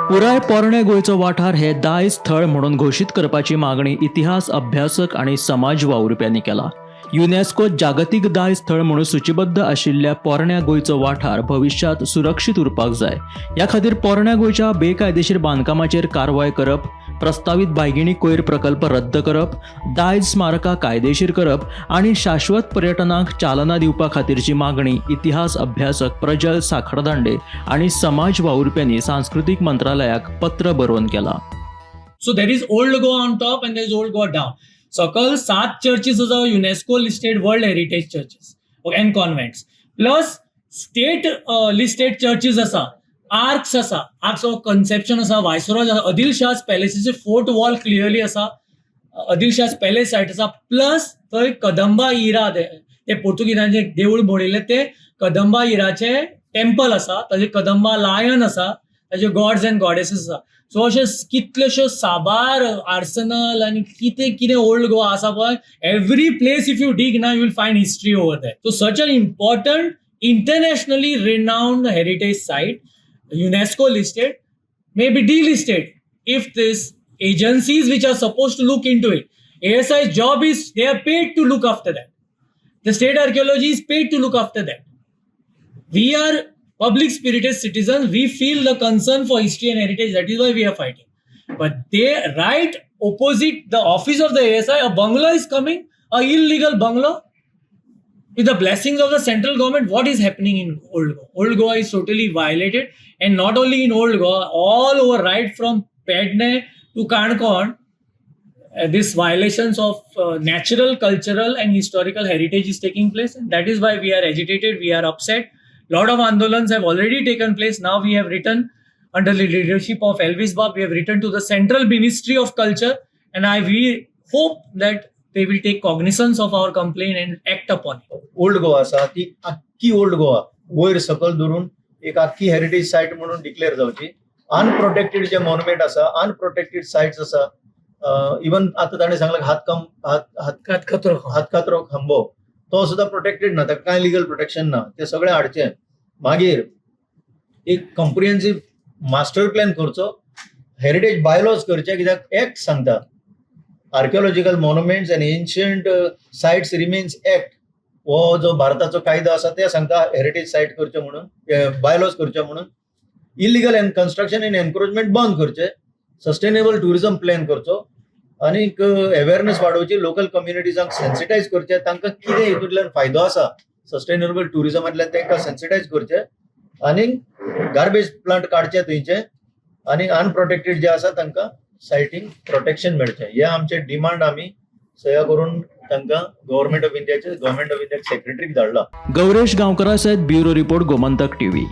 पुराय पोरणे गोंयचो वाठार हे दायज थळ म्हणून घोशीत करपाची मागणी इतिहास अभ्यासक आनी समाज वावुरप्यांनी केला. युनेस्को जागतीक दायज थळ म्हणून सूचीबद्ध आशिल्ल्या पोरण्या गोंयचो वाठार भविश्यांत सुरक्षीत उरपाक जाय. ह्या खातीर पोरण्या गोंयच्या बेकायदेशीर बांदकामाचेर कारवाय करप, प्रस्तावीत बायगिणी कोयर प्रकल्प रद्द करप, दायज स्मारकां कायदेशीर करप आनी शाश्वत पर्यटनाक चालना दिवपा खातीरची मागणी इतिहास अभ्यासक प्रजल साखरदांडे आनी समाज वावुरप्यांनी सांस्कृतीक मंत्रालयाक पत्र बरोवन केलां. So there is Old Goa on top and there is Old Goa down. सकल सात चर्चीस आसा, UNESCO listed world heritage churches and convents, plus state listed churches आसा, आर्क्स आसा, आर्क्स ऑफ कन्सेप्शन आसा, वायसरॉय आसा, आदिल शाह's पॅलेसीचे फोर्ट वॉल क्लियरली आसा, Adil शाह's palace site आसा. Plus थंय कदंबा इरा, ते पोर्तुगीजांचे देवूळ मोडिल्लें, ते कदंबा इराचे टेम्पल आसा, ताजे कदंबा लायन आसा, ताजे गॉड्स अँड गॉडेसीस आसा. सो अशे कितलेश्यो साबार आर्सनल आनी कितें कितें ओल्ड गोवा आसा पळय, every place if you dig ना, you will find history over there. So such an important, internationally renowned heritage site, UNESCO listed, may be delisted if this agencies which are supposed to look into it. ASI's job is, they are paid to look after that. The state archaeology is paid to look after that. We are public spirited citizens. We feel the concern for history and heritage. That is why we are fighting. But they, right opposite the office of the ASI, a bungalow is coming, a illegal bungalow, with the blessings of the central government. What is happening in Old Goa? Old Goa is totally violated, and not only in Old Goa, all over, right from Pedne to Kankon, this violations of natural, cultural and historical heritage is taking place, and that is why we are agitated, we are upset. Lot of andolans have already taken place. Now we have written, under the leadership of Elvis Bab, we have written to the Central Ministry of Culture, and I we hope that they will take cognizance of our complaint and act upon it. Old Goa आसा ती आख्खी old Goa वयर सकल धरून एक आख्खी heritage site म्हणून declare जावची. अनप्रोटेक्टेड जे मॉन्युमेंट आसा, अनप्रोटेक्टेड सायट्स आसा, इवन आतां ताणें सांगलां, हातकम हात हात हातखतरो. हातकातरो खांबो, तो सुद्दां प्रोटेक्टेड ना, ताका कांय लिगल प्रोटेक्शन ना. ते सगळें हाडचें. मागीर एक कॉम्प्रिहेन्सीव मास्टर प्लॅन करचो, हेरिटेज बायलॉज करचे, कित्याक एक्ट सांगता, Archaeological Monuments and Ancient Sites Remains Act, हो जो भारताचो कायदो आसा, ते सांगता हेरिटेज सायट करचे म्हणून, बायलॉज करचे म्हणून. Illegal and construction and encroachment बंद करचे, सस्टेनेबल टुरिझम प्लॅन करचो आनीक अवेरनेस वाडोवची, लोकल कम्युनिटीजांक सेन्सिटायज करचे, तांकां कितें हितूंतल्यान फायदो आसा सस्टेनेबल टुरिझमांतल्यान, तांकां सेन्सिटायज करचे आनी गार्बेज प्लांट काडचे थंयचे आनी अनप्रोटेक्टेड जे आसा तांकां सायटींक प्रोटेक्शन मेळचें. हे आमचे डिमांड आमी सया करून तांकां गव्हर्मेंट ऑफ इंडियाचे, गव्हर्मेंट ऑफ इंडिया सेक्रेटरीक धाडला. गौरेश गांवकरा सयत ब्युरो रिपोर्ट, गोमंतक टीव्ही.